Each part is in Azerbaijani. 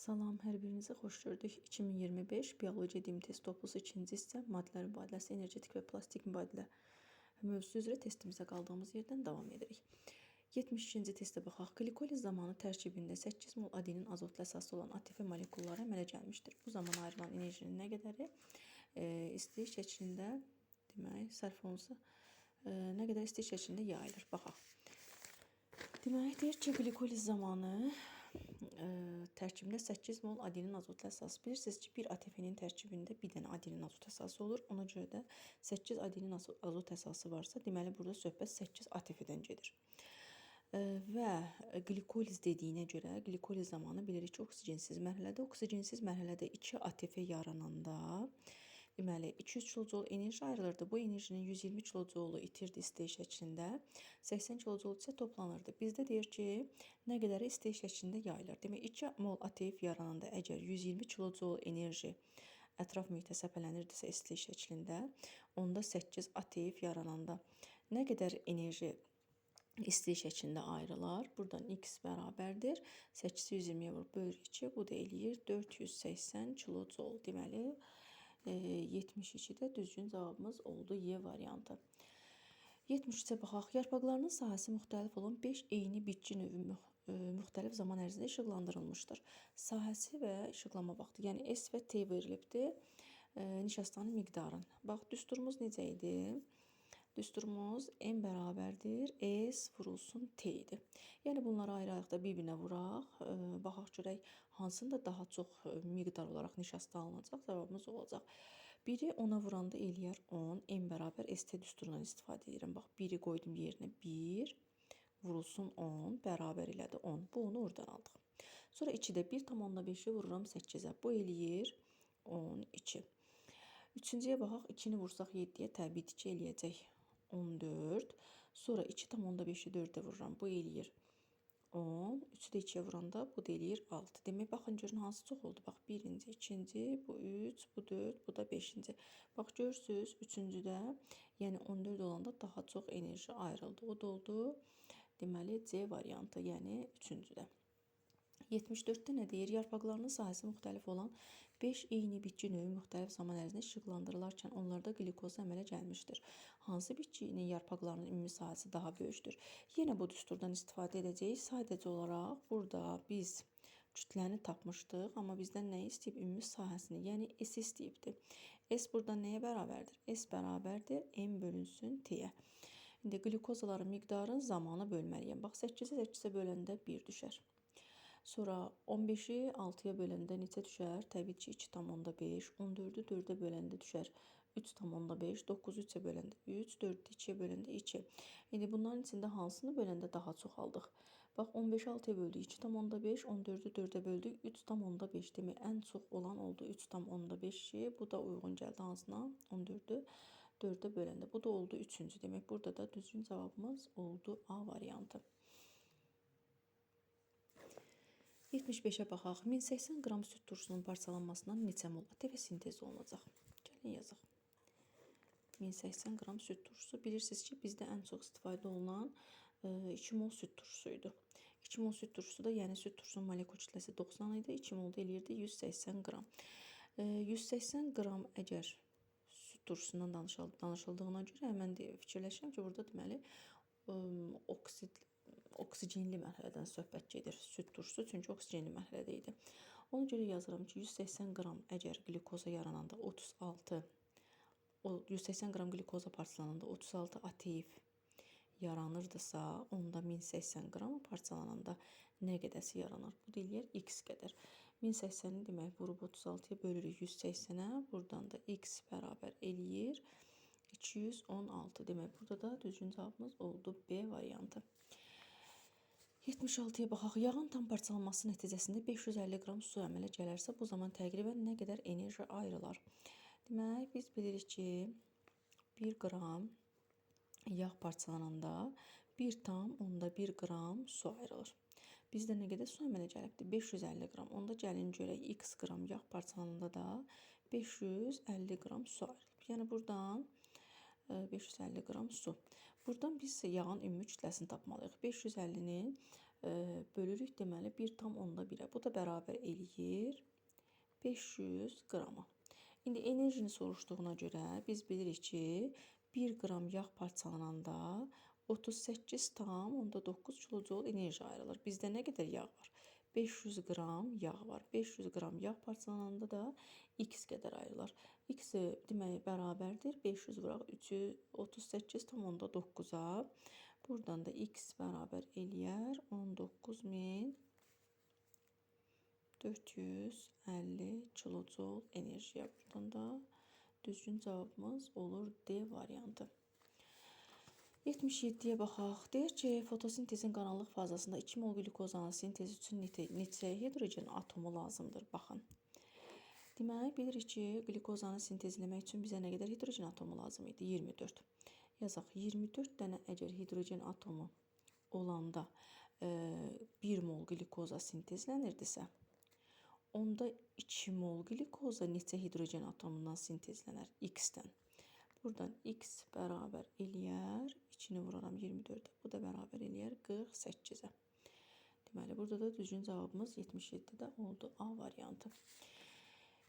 Salam, hər birinizi xoş gördük. 2025 Biologiya Dim Test Toplusu 2-ci hissə maddələr mübadiləsi, energetik və plastik mübadilə mövzusu üzrə testimizə qaldığımız yerdən davam edirik. 72-ci testə baxaq. Qlikoliz zamanı tərkibində 8 mol adenin azotlu əsaslı olan ATF molekulları əmələ gəlmişdir. Bu zaman ayrılan enerjinin nə qədəri isti şəklində, demək, sərf olunsa, nə qədər isti şəklində yayılır. Baxaq. Demək, deyir ki, qlikoliz zamanı tərkibində 8 mol adenin azotlu əsası. Bilirsiniz ki, bir ATF-nin tərkibində bir dənə adenin azot əsası olur. Ona görə də 8 adenin azot əsası varsa, deməli burada söhbət 8 ATF-dən gedir. Və qlikoliz dediyinə görə qlikoliz zamanı bilirik ki, oksigensiz mərhələdə, oksigensiz mərhələdə 2 ATF yarananda, deməli 200 kilojoule enerji ayrılırdı. Bu enerjinin 120 kilojoulu itirdi istilik şəklində, 80 kilojoule isə toplanırdı. Bizdə deyir ki, nə qədəri istilik şəklində yayılır. Demək 2 mol ATF yarananda əgər 120 kilojoule enerji ətraf mühitə səpələnirdisə istilik şəklində, onda 8 ATF yarananda nə qədər enerji istilik şəklində ayrılar? Buradan x bərabərdir. 8-i 120-yə vurub bölürük 2. Bu da eləyir 480 kilojoule. Deməli, 72-də düzgün cavabımız oldu Y variantı. 73-ə baxaq. Yarpaqlarının sahəsi müxtəlif olan 5 eyni bitki növü müxtəlif zaman ərzində işıqlandırılmışdır. Sahəsi və işıqlanma vaxtı, yəni S və T verilibdir. Nişastanın miqdarı. Bax, düsturumuz necə idi? Düsturumuz M bərabərdir S vurulsun T idi. Yəni bunları ayrı-ayrılıqda bir-birinə vuraq. Baxaq görək hansında daha çox miqdar olaraq nişasta alınacaq. Cavabımız olacaq. Biri 10-a vuranda eləyər 10. M bərabər ST düsturundan istifadə edirəm. Bax, 1-i qoydum yerinə 1 vurulsun 10 bərabər elədi 10. Bu 10-u oradan aldıq. Sonra 2-də 1,5-i vururam 8-ə. Bu eləyir 12. Üçüncüyə baxaq. 2-ni vursaq 7-yə təbii ki eləyəcək 14. Sonra 2,5-i 4-ə vururam. Bu eləyir 10. 3-ü də 2-yə vuranda bu da eləyir 6. Demək, baxın görün hansı çox oldu. Bax, birinci, ikinci, bu 3, bu 4, bu da 5-ci. Bax, görürsünüz, üçüncüdə, yəni 14 olanda daha çox enerji ayrıldı. O da oldu. Deməli, C variantı, yəni üçüncüdə. 74-də nə deyir? Yarpaqlarının sahəsi müxtəlif olan 5 eyni bitki növü müxtəlif zaman ərzində işıqlandırılarkən onlarda qlikoza əmələ gəlmişdir. Hansı bitkinin yarpaqlarının ümumi sahəsi daha böyükdür? Yenə bu düsturdan istifadə edəcəyik. Sadəcə olaraq burada biz kütləni tapmışdıq, amma bizdən nəyi istəyib? Ümumi sahəsini, yəni S istəyibdir. S burada nəyə bərabərdir? S bərabərdir M bölünsün T-yə. İndi qlikozaların miqdarını zamana bölməliyəm. Bax, 8-i 8-ə böləndə 1 düşər. Sonra 15-i 6-ya böləndə neçə düşər? Təbii ki, 2,5. 14-ü 4-ə böləndə düşər 3,5. 9-u 3-ə böləndə 3, 4-ü 2-yə böləndə 2. İndi bunların içində hansını böləndə daha çox aldıq? Bax, 15-i 6-ya böldük 2,5, 14-ü 4-ə böldük 3,5. Demək, ən çox olan oldu 3,5-i. Bu da uyğun gəldi hansına? 14-ü 4-ə böləndə. Bu da oldu 3-cü. Demək, burada da düzgün cavabımız oldu A variantı. 75-ə baxaq. 1080 qram süd turşusunun parçalanmasından neçə mol ATF sintez olunacaq? Gəlin yazaq. 1080 qram süd turşusu. Bilirsiniz ki, bizdə ən çox istifadə olunan 2 mol süd turşusu idi. 2 mol süd turşusu da, yəni süd turşusunun molekul kütləsi 90 idi. 2 mol da eləyirdi 180 qram. 180 qram əgər süd turşusundan danışıldığına görə mən fikirləşirəm ki, burada deməli oksigenli mərhələdən söhbət gedir. Süd turşusu çünki oksigenli mərhələdə idi. Ona görə yazıram ki, 180 qram əgər qlikoza yarananda 36, 180 qram qlikoza parçalananda 36 ATF yaranırdısa, onda 1080 qram parçalananda nə qədəsi yaranır? Bu da eləyər x qədər. 1080-i demək vurub 36-ya bölürük 180-ə. Buradan da x bərabər eləyir 216. Demək, burada da düzgün cavabımız oldu B variantı. 76-ya baxaq. Yağın tam parçalanması nəticəsində 550 qram su əmələ gələrsə, bu zaman təqribən nə qədər enerji ayrılar? Demək, biz bilirik ki, 1 qram yağ parçalananda 1,1 qram su ayrılır. Bizdə nə qədər su əmələ gəlibdir? 550 qram. Onda gəlin görək, x qram yağ parçalananda da 550 qram su ayrılıb. Yəni, buradan 550 qram su. Buradan biz yağın ümumi kütləsini tapmalıyıq. 550-nin Bölürük deməli 1,1-ə. Bu da bərabər eləyir 500 qrama. İndi enerjini soruşduğuna görə biz bilirik ki, 1 qram yağ parçalananda 38,9 kilojoule enerji ayrılır. Bizdə nə qədər yağ var? 500 qram yağ var. 500 qram yağ parçalananda da x qədər ayrılır. X demək bərabərdir 500 vuraq 38,9-a. Buradan da x bərabər eləyər 19.450 kilojoule enerjiyə. Buradan da düzgün cavabımız olur D variantı. 77-yə baxaq. Deyir ki, fotosintezin qaranlıq fazasında 2 mol qlükozanın sintezi üçün neçə hidrogen atomu lazımdır? Baxın. Deməli, bilirik ki, qlükozanı sintezləmək üçün bizə nə qədər hidrogen atomu lazım idi? 24. Yazaq, 24 dənə əgər hidrogen atomu olanda 1 mol qlükoza sintezlənirdisə, onda 2 mol qlükoza neçə hidrogen atomundan sintezlənər? X-dən. Buradan x bərabər eləyər, 2-ni vuraram 24-ə, bu da bərabər eləyər 48-ə. Deməli, burada da düzgün cavabımız 77-də oldu A variantı.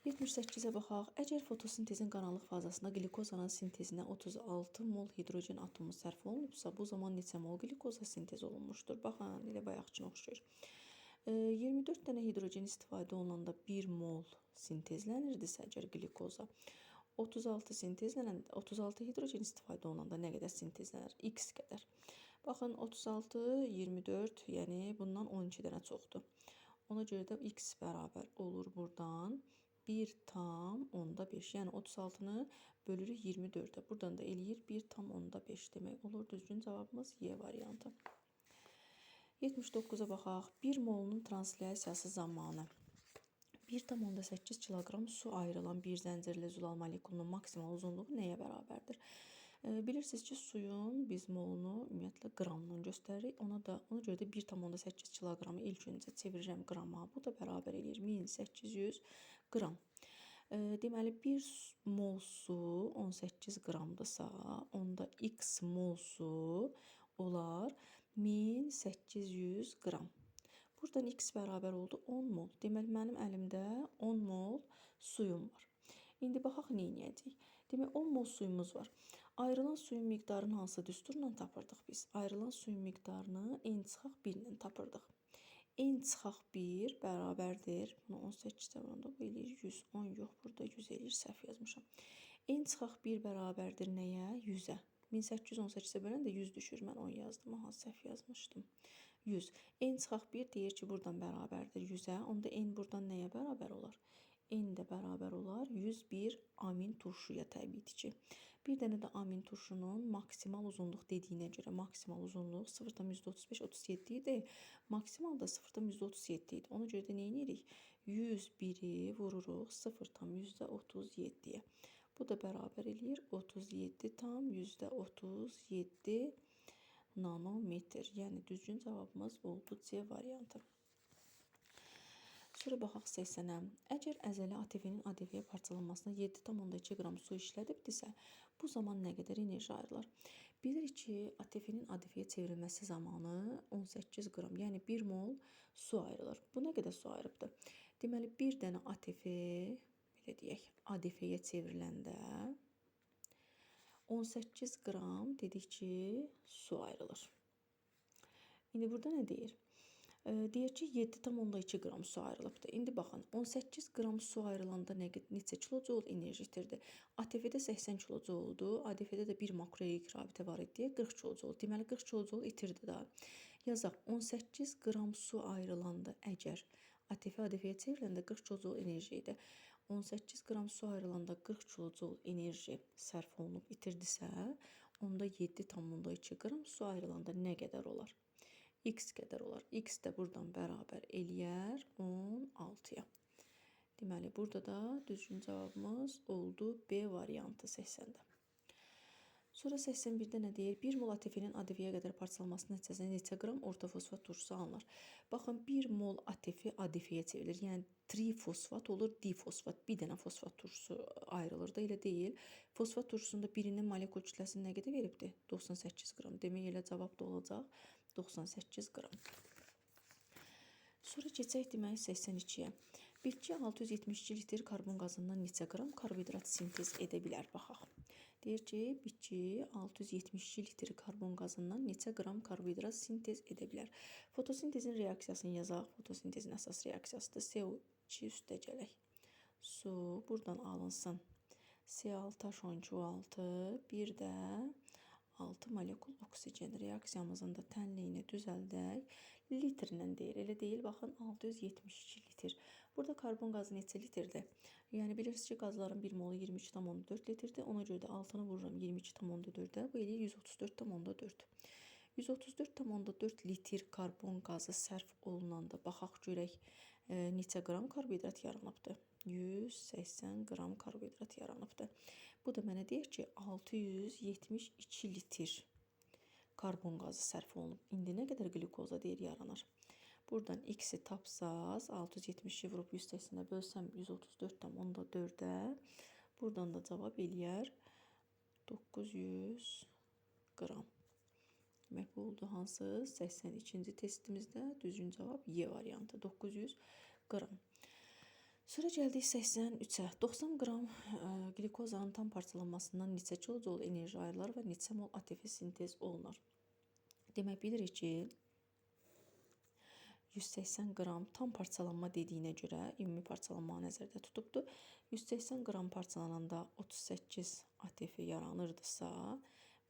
78-ə baxaq. Əgər fotosintezin qaranlıq fazasında qlükozanın sintezinə 36 mol hidrogen atomu sərf olunubsa, bu zaman neçə mol qlükoza sintez olunmuşdur? Baxın, elə bayaqkına oxşayır. 24 dənə hidrogen istifadə olunanda 1 mol sintezlənirdisə əgər qlükoza, 36 sintezlənəndə, 36 hidrogen istifadə olunanda nə qədər sintezlənər? X qədər. Baxın, 36, 24, yəni bundan 12 dənə çoxdur. Ona görə də x bərabər olur buradan 1,5. Yəni 36-nı bölürük 24-ə. Buradan da eləyir 1,5 demək olur. Düzgün cavabımız Y variantı. 79-a baxaq. 1 molunun translyasiyası zamanı 1,8 kiloqram su ayrılan bir zəncirli zülal molekulunun maksimal uzunluğu nəyə bərabərdir? Bilirsiniz ki, suyun biz molunu ümumiyyətlə qramla göstəririk. Ona görə də 1,8 kiloqramı ilk öncə çevirirəm qrama. Bu da bərabər eləyir 1800 qram. Deməli, 1 mol su 18 qramdırsa, onda x mol su olar 1800 qram. Buradan x bərabər oldu 10 mol. Deməli, mənim əlimdə 10 mol suyum var. İndi baxaq nə edəcəyik. Demək, 10 mol suyumuz var. Ayrılan suyun miqdarını hansı düsturla tapırdıq biz? Ayrılan suyun miqdarını n çıxaq 1 ilə tapırdıq. N çıxaq 1 bərabərdir. Bunu 18-də vuranda bu eləyir 110, yox, burada 100 eləyir, səhv yazmışam. N çıxaq 1 bərabərdir nəyə? 100-ə. 1818-ə böləndə 100 düşür. Mən 10 yazdım. Aha, səhv yazmışdım. 100. N çıxaq 1 deyir ki, buradan bərabərdir 100-ə. Onda N buradan nəyə bərabər olar? N də bərabər olar 101 amin turşuya təbiidir ki. Bir dənə də amin turşunun maksimal uzunluq dediyinə görə maksimal uzunluq 0,3537 idi. Maksimal da 0,37 idi. Ona görə də nə edirik? 101-i vururuq 0,37-yə. Bu da bərabər eləyir 37,37 nanometr. Yəni düzgün cavabımız oldu C variantı. Sonra baxaq 80-ə. Əgər əzələ ATF-nin ADF-yə parçalanmasına 7,2 qram su işlədibdirsə, bu zaman nə qədər enerji ayrılar? Bilirik ki, ATF-nin ADF-yə çevrilməsi zamanı 18 qram, yəni 1 mol su ayrılır. Bu nə qədər su ayırıbdır? Deməli, bir dənə ATF, belə deyək, ADF-yə çevriləndə 18 qram dedik ki, su ayrılır. İndi burada nə deyir? Deyir ki, 7,2 qram su ayrılıbdır. İndi baxın, 18 qram su ayrılanda neçə kilojoule enerji itirdi? ATF-də 80 kilojouldur, ADF-də də bir makroelektrik rabitə var idi deyə 40 kilojoule. Deməli, 40 kilojoule itirdi da. Yazaq, 18 qram su ayrılanda əgər ATF ADF-yə çevriləndə 40 kilojoule enerji idi. 18 qram su ayrılanda 40 kilojoule enerji sərf olunub itirdisə, onda 7,2 qram su ayrılanda nə qədər olar? X qədər olar. X də buradan bərabər eləyər 16-ya. Deməli, burada da düzgün cavabımız oldu B variantı 80-də. Sonra 81-də nə deyir? 1 mol ATF-nin ADF-yə qədər parçalanması nəticəsində neçə qram ortofosfat turşusu alınır? Baxın, 1 mol ATF ADF-yə çevrilir. Yəni trifosfat olur, difosfat. Bir dənə fosfat turşusu ayrılır da, elə deyil. Fosfat turşusunda birinin molekul kütləsini nə qədər veribdir? 98 qram. Demək, elə cavab da olacaq 98 qram. Sonra keçək deməli 82-yə. Bitki 672 litr karbon qazından neçə qram karbohidrat sintez edə bilər? Baxaq. Deyir ki, bitki 672 litr karbon qazından neçə qram karbohidrat sintez edə bilər? Fotosintezin reaksiyasını yazaq. Fotosintezin əsas reaksiyasıdır. CO2 üstə gələk. Su buradan alınsın. C6H12O6 bir də 6 molekul oksigen reaksiyamızın da tənliyini düzəldək. Litrlə deyir. Elə deyil. Baxın 672 litr. Burada karbon qazı neçə litrdir? Yəni bilirsiniz ki, qazların 1 molu 22,4 litrdir. Ona görə də 6-nı vururam 22,4-ə. Bu eləyir 134,4. 134,4 litr karbon qazı sərf olunanda baxaq görək neçə qram karbohidrat yaranıbdır. 180 qram karbohidrat yaranıbdır. Bu da mənə deyir ki, 672 litr karbon qazı sərf olunub. İndi nə qədər qlikoza deyir yaranır? Buradan x-i tapsaz, 672 vurub 180-ə bölsəm 134,4-ə. Buradan da cavab eləyər 900 qram. Demək, bu oldu hansı? 82-ci testimizdə düzgün cavab Y variantı 900 qram. Sonra gəldik 83-ə. 90 qram qlikozanın tam parçalanmasından neçə kilojoule enerji ayrılar və neçə mol ATF sintez olunar? Demək, bilirik ki, 180 qram tam parçalanma dediyinə görə ümumi parçalanmanı nəzərdə tutubdur. 180 qram parçalananda 38 ATF yaranırdısa,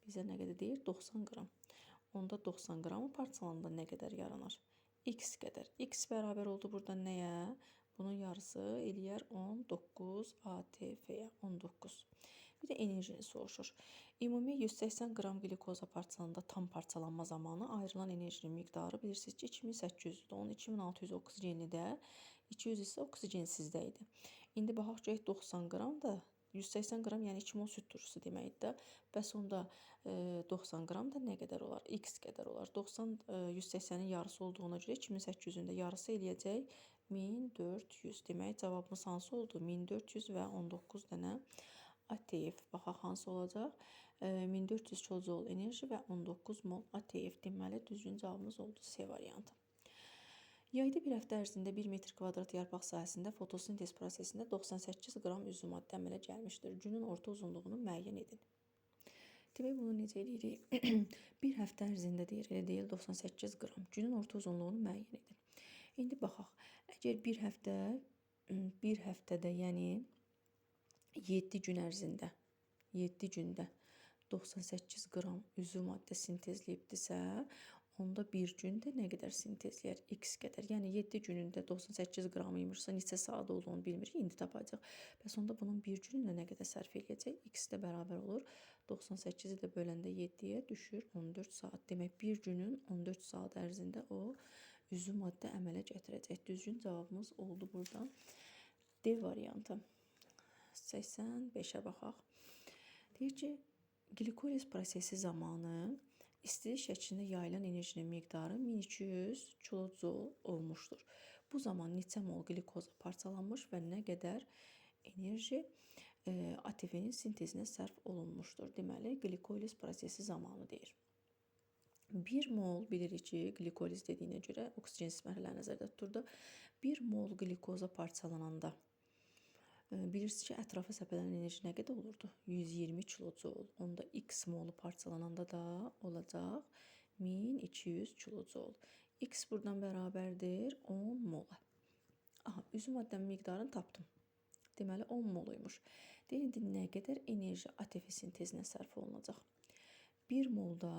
bizə nə qədər deyir? 90 qram. Onda 90 qramı parçalananda nə qədər yaranar? X qədər. X bərabər oldu burada nəyə? Bunun yarısı eləyər 19 ATF-yə. 19. Bir də enerjini soruşur. Ümumi 180 qram qlikoza parçalananda tam parçalanma zamanı ayrılan enerjinin miqdarı bilirsiniz ki, 2800-dür. Onun 2600 oksigenli də, 200 isə oksigensizdə idi. İndi baxaq görək 90 qram da 180 qram, yəni 2 mol süd turşusu deməkdir də. Bəs onda 90 qram da nə qədər olar? X qədər olar. 90 180-in yarısı olduğuna görə 2800-ün də yarısı eləyəcək 1400. Demək, cavabımız hansı oldu? 1400 və 19 dənə ATF. Baxaq hansı olacaq? 1400 kilojoule enerji və 19 mol ATF. Deməli, düzgün cavabımız oldu C variantı. Yayda bir həftə ərzində 1 metr kvadrat yarpaq sahəsində fotosintez prosesində 98 qram üzvü maddə əmələ gəlmişdir. Günün orta uzunluğunu müəyyən edin. Demək, bunu necə eləyirik? Bir həftə ərzində deyir, elə deyil, 98 qram. Günün orta uzunluğunu müəyyən edin. İndi baxaq. Əgər bir həftə, bir həftədə, yəni 7 gün ərzində, 7 gündə 98 qram üzvü maddə sintezləyibdirsə, onda bir gündə nə qədər sintezləyər? X qədər. Yəni 7 günündə 98 qram imişsə, neçə saat olduğunu bilmirik, indi tapacaq. Bəs onda bunun bir günündə nə qədər sərf eləyəcək? X də bərabər olur. 98-i də böləndə 7-yə düşür 14 saat. Demək, bir günün 14 saat ərzində o üzvü maddə əmələ gətirəcək. Düzgün cavabımız oldu burada. D variantı. 85-ə baxaq. Deyir ki, qlikoliz prosesi zamanı istilik şəklində yayılan enerjinin miqdarı 1200 kilojoule olmuşdur. Bu zaman neçə mol qlikoza parçalanmış və nə qədər enerji ATF-nin sintezinə sərf olunmuşdur. Deməli, qlikoliz prosesi zamanı deyir. 1 mol bilirik ki, qlikoliz dediyinə görə oksigensiz mərhələni nəzərdə tuturdu. 1 mol qlikoza parçalananda bilirsiniz ki, ətrafa səpələnən enerji nə qədər olurdu? 120 kilojoule. Onda X molu parçalananda da olacaq 1200 kilojoule. X buradan bərabərdir 10 mola. Aha, üzvü maddənin miqdarını tapdım. Deməli 10 moluymuş. Deyir, indi nə qədər enerji ATF sintezinə sərf olunacaq? 1 molda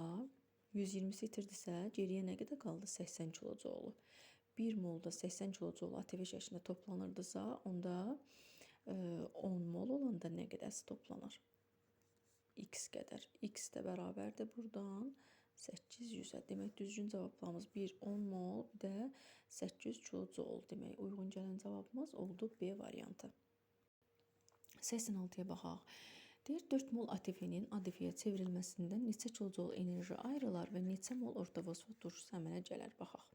120 itirdisə, geriyə nə qədər qaldı? 80 kilojoule. 1 molda 80 kilojoule ATF şəklində toplanırdısa, onda 10 mol olanda nə qədərsi toplanar? X qədər. X də bərabərdir buradan 800-ə. Demək, düzgün cavablarımız 1, 10 mol, bir də 800 kilojoule. Demək, uyğun gələn cavabımız oldu B variantı. 86-ya baxaq. Deyir, 4 mol ATF-nin ADF-yə çevrilməsindən neçə kilojoule enerji ayrılar və neçə mol ortofosfat turşusu əmələ gələr? Baxaq.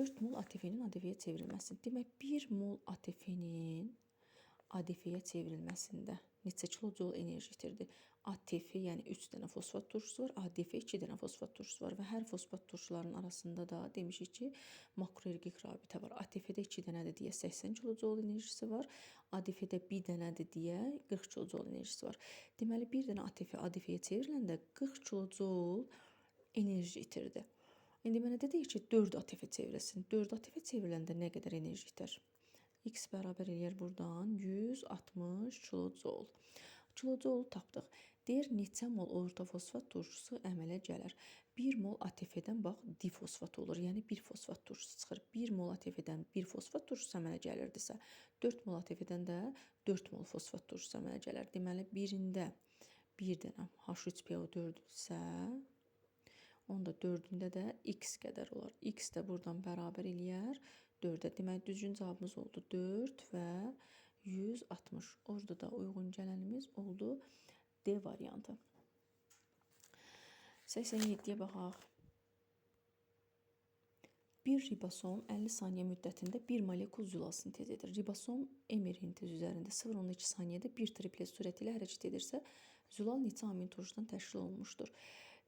4 mol ATF-nin ADF-yə çevrilməsi. Demək, 1 mol ATF-nin ADF-yə çevrilməsində neçə kilojoule enerji itirdi? ATF, yəni 3 dənə fosfat turşusu var, ADF 2 dənə fosfat turşusu var və hər fosfat turşularının arasında da demişik ki, makroergik rabitə var. ATF-də 2 dənədir deyə 80 kilojoule enerjisi var, ADF-də 1 dənədir deyə 40 kilojoule enerjisi var. Deməli, bir dənə ATF ADF-yə çevriləndə 40 kilojoule enerji itirdi. İndi mənə də deyir ki, 4 ATF çevrilsin. 4 ATF çevriləndə nə qədər enerji itər? X bərabər eləyər buradan 160 kilojoule. Kilojoule tapdıq. Deyir, neçə mol ortofosfat turşusu əmələ gələr? 1 mol ATF-dən bax difosfat olur, yəni 1 fosfat turşusu çıxır. 1 mol ATF-dən 1 fosfat turşusu əmələ gəlirdisə, 4 mol ATF-dən də 4 mol fosfat turşusu əmələ gələr. Deməli, birində bir dənə H3PO4 isə, onda 4-ündə də X qədər olar. X də buradan bərabər eləyər 4-ə. Deməli, düzgün cavabımız oldu 4 və 160. Orada da uyğun gələnimiz oldu D variantı. 87-yə baxaq. Bir ribosom 50 saniyə müddətində bir molekul zülal sintez edir. Ribosom mRNT üzərində 0,2 saniyədə bir triplet sürəti ilə hərəkət edirsə, zülal neçə amin turşudan təşkil olunmuşdur?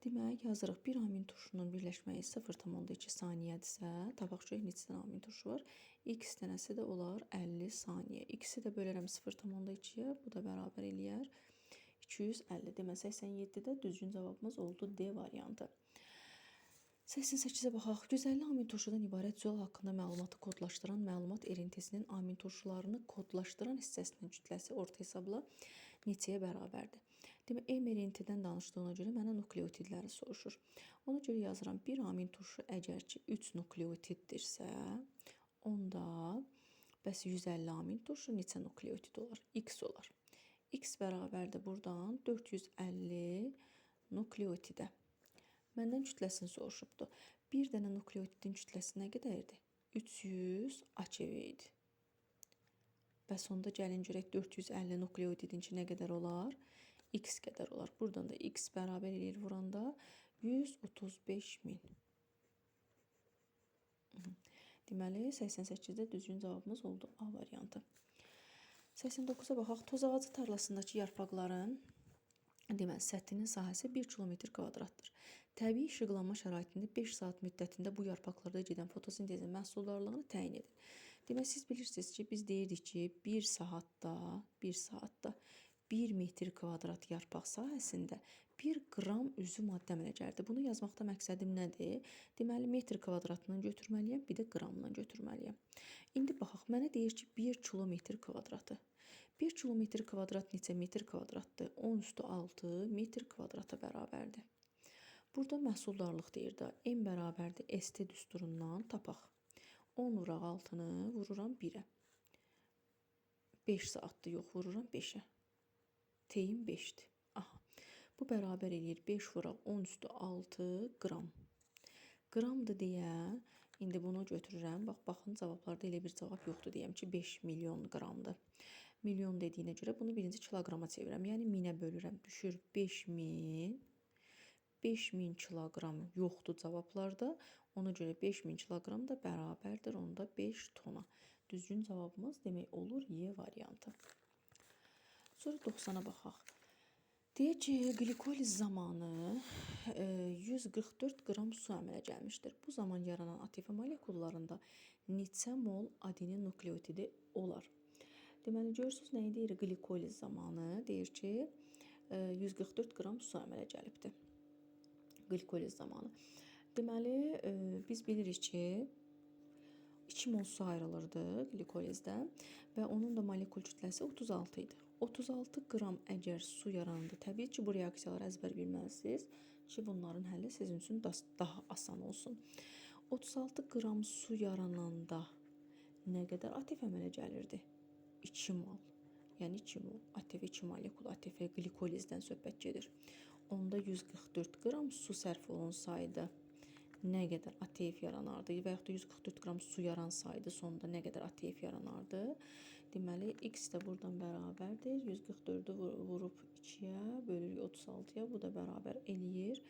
Demək, yazırıq, bir amin turşunun birləşməyi 0,2 saniyədirsə, tapaq görək neçə dənə amin turşu var. X dənəsi də olar 50 saniyə. X-i də bölərəm 0,2-yə, bu da bərabər eləyər 250. Demək, 87-də düzgün cavabımız oldu D variantı. 88-ə baxaq. 150 amin turşudan ibarət zülal haqqında məlumatı kodlaşdıran məlumat RNT-sinin amin turşularını kodlaşdıran hissəsinin kütləsi orta hesabla neçəyə bərabərdir? Demək, mRNT-dən danışdığına görə mənə nukleotidləri soruşur. Ona görə yazıram, bir amin turşu əgər ki 3 nukleotiddirsə, onda bəs 150 amin turşu neçə nukleotid olar? X olar. X bərabərdir buradan 450 nukleotidə. Məndən kütləsini soruşubdu. Bir dənə nukleotidin kütləsi nə qədərdir? 300 AÇV idi. Bəs onda gəlin görək 450 nukleotidinki nə qədər olar? X qədər olar. Buradan da X bərabər eləyir vuranda 135 min. Deməli, 88-də düzgün cavabımız oldu A variantı. 89-a baxaq. Toz ağacı tarlasındakı yarpaqların deməli, səthinin sahəsi 1 kilometr kvadratdır. Təbii işıqlanma şəraitində 5 saat müddətində bu yarpaqlarda gedən fotosintezin məhsuldarlığını təyin edin. Demək, siz bilirsiniz ki, biz deyirdik ki, 1 saatda 1 metr kvadrat yarpaq sahəsində 1 qram üzvü maddə əmələ gəlirdi. Bunu yazmaqda məqsədim nədir? Deməli, metr kvadratından götürməliyəm, bir də qramdan götürməliyəm. İndi baxaq, mənə deyir ki, 1 kilometr kvadratı. 1 kilometr kvadrat neçə metr kvadratdır? 10 üstü 6 metr kvadrata bərabərdir. Burada məhsuldarlıq deyir də, M bərabərdir ST düsturundan tapaq. 10 vuraq 6-nı vururam 1-ə. 5 saatdır, yox, vururam 5-ə. T-im 5-dir. Aha. Bu bərabər eləyir 5 vuraq 10 üstü 6 qram. Qramdır deyə indi bunu götürürəm. Bax, baxın, cavablarda elə bir cavab yoxdur. Deyəm ki, 5 milyon qramdır. Milyon dediyinə görə bunu birinci kiloqrama çevirəm. Yəni minə bölürəm. Düşür 5000. 5000 kiloqram yoxdur cavablarda. Ona görə 5000 kiloqram da bərabərdir onda 5 tona. Düzgün cavabımız demək olur Y variantı. Sonra 90-a baxaq. Deyir ki, qlikoliz zamanı 144 qram su əmələ gəlmişdir. Bu zaman yaranan ATF molekullarında neçə mol adenin nukleotidi olar? Deməli, görürsünüz, nəyi deyir qlikoliz zamanı? Deyir ki, 144 qram su əmələ gəlibdir. Qlikoliz zamanı. Deməli, biz bilirik ki, 2 mol su ayrılırdı qlikolizdə və onun da molekul kütləsi 36 idi. 36 qram əgər su yarandı, təbii ki, bu reaksiyaları əzbər bilməlisiniz ki, bunların həlli sizin üçün daha asan olsun. 36 qram su yarananda nə qədər ATF əmələ gəlirdi? 2 mol. Yəni 2 mol. ATF 2 molekul ATF qlikolizdən söhbət gedir. Onda 144 qram su sərf olunsaydı nə qədər ATF yaranardı və yaxud da 144 qram su yaransaydı sonda nə qədər ATF yaranardı? Deməli, X də buradan bərabərdir. 144-ü vurub 2-yə, bölürük 36-ya. Bu da bərabər eləyir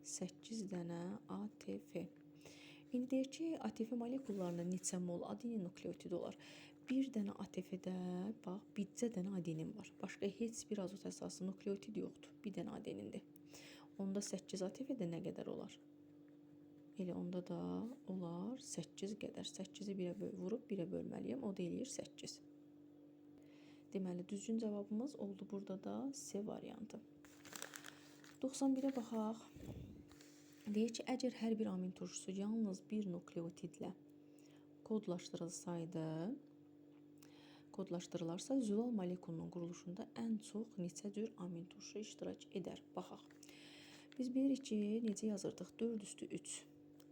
8 dənə ATF. İndi deyir ki, ATF molekullarında neçə mol adenin nukleotidi olar? Bir dənə ATF-də, bax, bircə dənə adenin var. Başqa heç bir azot əsaslı nukleotid yoxdur. Bir dənə adenindir. Onda 8 ATF-də nə qədər olar? Elə onda da olar 8 qədər. 8-i 1-ə vurub 1-ə bölməliyəm. O da eləyir 8. Deməli, düzgün cavabımız oldu burada da C variantı. 91-ə baxaq. Deyir ki, əgər hər bir amin turşusu yalnız bir nukleotidlə kodlaşdırılsaydı, kodlaşdırılarsa, zülal molekulunun quruluşunda ən çox neçə cür amin turşu iştirak edər? Baxaq. Biz bilirik ki, necə yazırdıq? 4 üstü 3.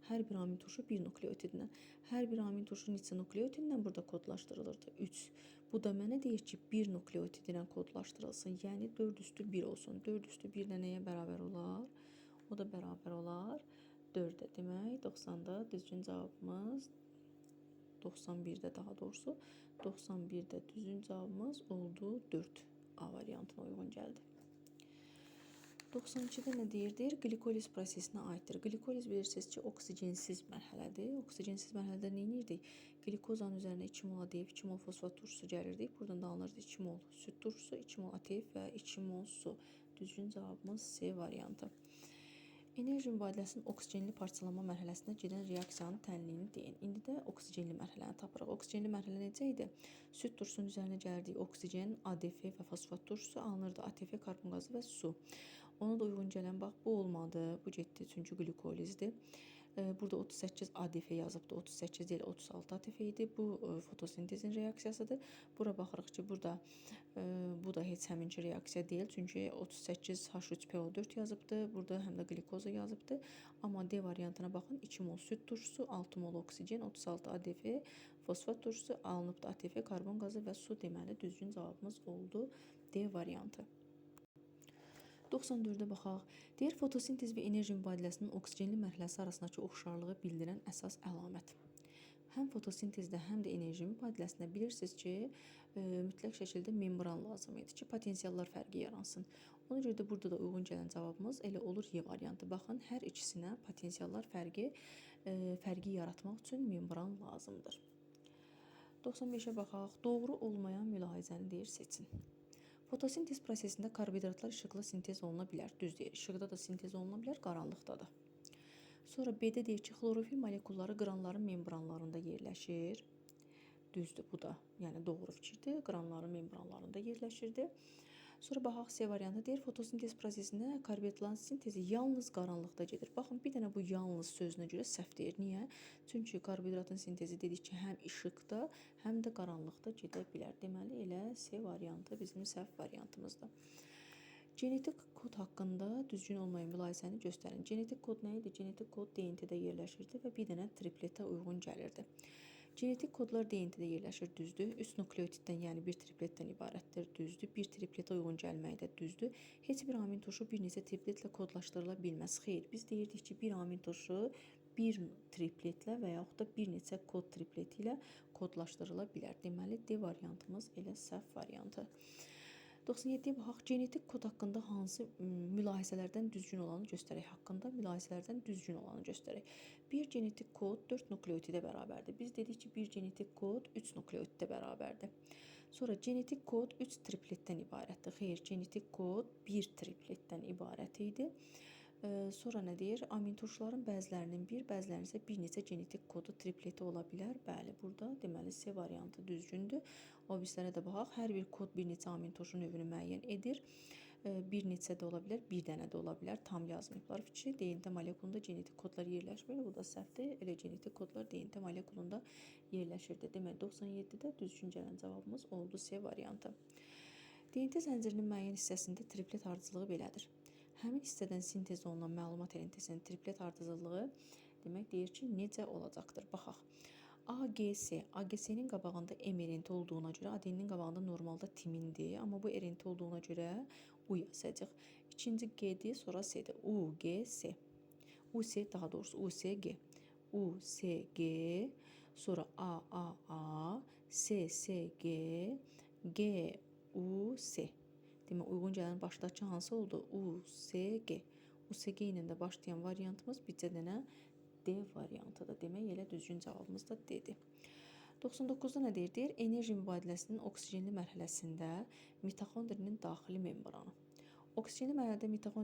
Hər bir amin turşu bir nukleotidlə. Hər bir amin turşu neçə nukleotidlə burada kodlaşdırılırdı? 3. Bu da mənə deyir ki, bir nukleotidlə kodlaşdırılsın. Yəni 4 üstü 1 olsun. 4 üstü 1 də nəyə bərabər olar? O da bərabər olar 4-ə. Demək, 90-da düzgün cavabımız 91-də daha doğrusu 91-də düzgün cavabımız oldu 4. A variantına uyğun gəldi. 92-də nə deyir? Deyir, qlikoliz prosesinə aiddir. Qlikoliz bilirsiniz ki, oksigensiz mərhələdir. Oksigensiz mərhələdə nə edirdik? Qlikozanın üzərinə 2 mol ADF, 2 mol fosfat turşusu gəlirdik. Buradan da alınırdı 2 mol süd turşusu, 2 mol ATF və 2 mol su. Düzgün cavabımız C variantı. Enerji mübadiləsinin oksigenli parçalanma mərhələsində gedən reaksiyanın tənliyini deyin. İndi də oksigenli mərhələni tapırıq. Oksigenli mərhələ necə idi? Süd turşusunun üzərinə gəlirdik oksigen, ADF və fosfat turşusu, alınırdı ATF, karbon qazı və su. Ona da uyğun gələn, bax, bu olmadı. Bu getdi, çünki qlikolizdir. Burada 38 ADF yazıbdı. 38 deyil, 36 ATF idi. Bu fotosintezin reaksiyasıdır. Bura baxırıq ki, burada bu da heç həminki reaksiya deyil. Çünki 38 H3PO4 yazıbdı. Burada həm də qlikoza yazıbdı. Amma D variantına baxın. 2 mol süd turşusu, 6 mol oksigen, 36 ADF, fosfat turşusu alınıbdı. ATF, karbon qazı və su, deməli düzgün cavabımız oldu D variantı. 94-ə baxaq. Deyir, fotosintez və enerji mübadiləsinin oksigenli mərhələsi arasındakı oxşarlığı bildirən əsas əlamət. Həm fotosintezdə, həm də enerji mübadiləsində bilirsiniz ki, mütləq şəkildə membran lazım idi ki, potensiallar fərqi yaransın. Ona görə də burada da uyğun gələn cavabımız elə olur Y variantı. Baxın, hər ikisinə potensiallar fərqi yaratmaq üçün membran lazımdır. 95-ə baxaq. Doğru olmayan mülahizəni deyir, seçin. Fotosintez prosesində karbohidratlar işıqla sintez oluna bilər. Düz deyir. İşıqda da sintez oluna bilər, qaranlıqda da. Sonra B-də deyir ki, xlorofil molekulları qranların membranlarında yerləşir. Düzdür, bu da yəni doğru fikirdir. Qranların membranlarında yerləşirdi. Sonra baxaq C variantı deyir, fotosintez prosesində karbohidratların sintezi yalnız qaranlıqda gedir. Baxın, bir dənə bu yalnız sözünə görə səhv deyir. Niyə? Çünki karbohidratın sintezi dedik ki, həm işıqda, həm də qaranlıqda gedə bilər. Deməli, elə C variantı bizim səhv variantımızdır. Genetik kod haqqında düzgün olmayan mülahizəni göstərin. Genetik kod nə idi? Genetik kod DNT-də yerləşirdi və bir dənə tripletə uyğun gəlirdi. Genetik kodlar DNT-də yerləşir, düzdür. 3 nukleotiddən, yəni bir tripletdən ibarətdir, düzdür. Bir tripletə uyğun gəlməyi də düzdür. Heç bir amin turşu bir neçə tripletlə kodlaşdırıla bilməz. Xeyr, biz deyirdik ki, bir amin turşu bir tripletlə və yaxud da bir neçə kod tripleti ilə kodlaşdırıla bilər. Deməli, D variantımız elə səhv variantı. 97-yə baxaq. Genetik kod haqqında hansı mülahizələrdən düzgün olanı göstərək. Haqqında mülahizələrdən düzgün olanı göstərək. Bir genetik kod 4 nukleotidə bərabərdir. Biz dedik ki, bir genetik kod 3 nukleotidə bərabərdir. Sonra genetik kod 3 tripletdən ibarətdir. Xeyr, genetik kod 1 tripletdən ibarət idi. Sonra nə deyir? Amin turşuların bəzilərinin bir, bəzilərinin isə bir neçə genetik kodu tripleti ola bilər. Bəli, burada deməli C variantı düzgündür. O birislərə də baxaq. Hər bir kod bir neçə amin turşu növünü müəyyən edir. Bir neçə də ola bilər, bir dənə də ola bilər. Tam yazmayıblar fikri. DNT molekulunda genetik kodlar yerləşmir. Bu da səhvdir. Elə genetik kodlar DNT molekulunda yerləşirdi. Deməli 97-də düzgün gələn cavabımız oldu C variantı. DNT zəncirinin müəyyən hissəsində triplet ardıcılığı belədir. Həmin hissədən sintez olunan məlumat RNT-sinin triplet ardıcıllığı demək deyir ki, necə olacaqdır? Baxaq. AGS, AGS-nin qabağında M RNT olduğuna görə ADN-nin qabağında normalda timindir, amma bu RNT olduğuna görə U yazacaq. İkinci G-dir, sonra S-dir. U, G, S. U, S daha doğrusu U, S, G. U, S, G, sonra A, A, A, S, S, G, G, U, S. Demək, uyğun gələn başdakı hansı oldu? U, S, G. U, S, G ilə də başlayan variantımız bircə dənə D variantıdır. Demək, elə düzgün cavabımız da D-dir. 99-da nə deyir? Deyir, enerji mübadiləsinin oksigenli mərhələsində mitoxondrinin daxili membranı. Oksigenli mərhələdə mitoxondriya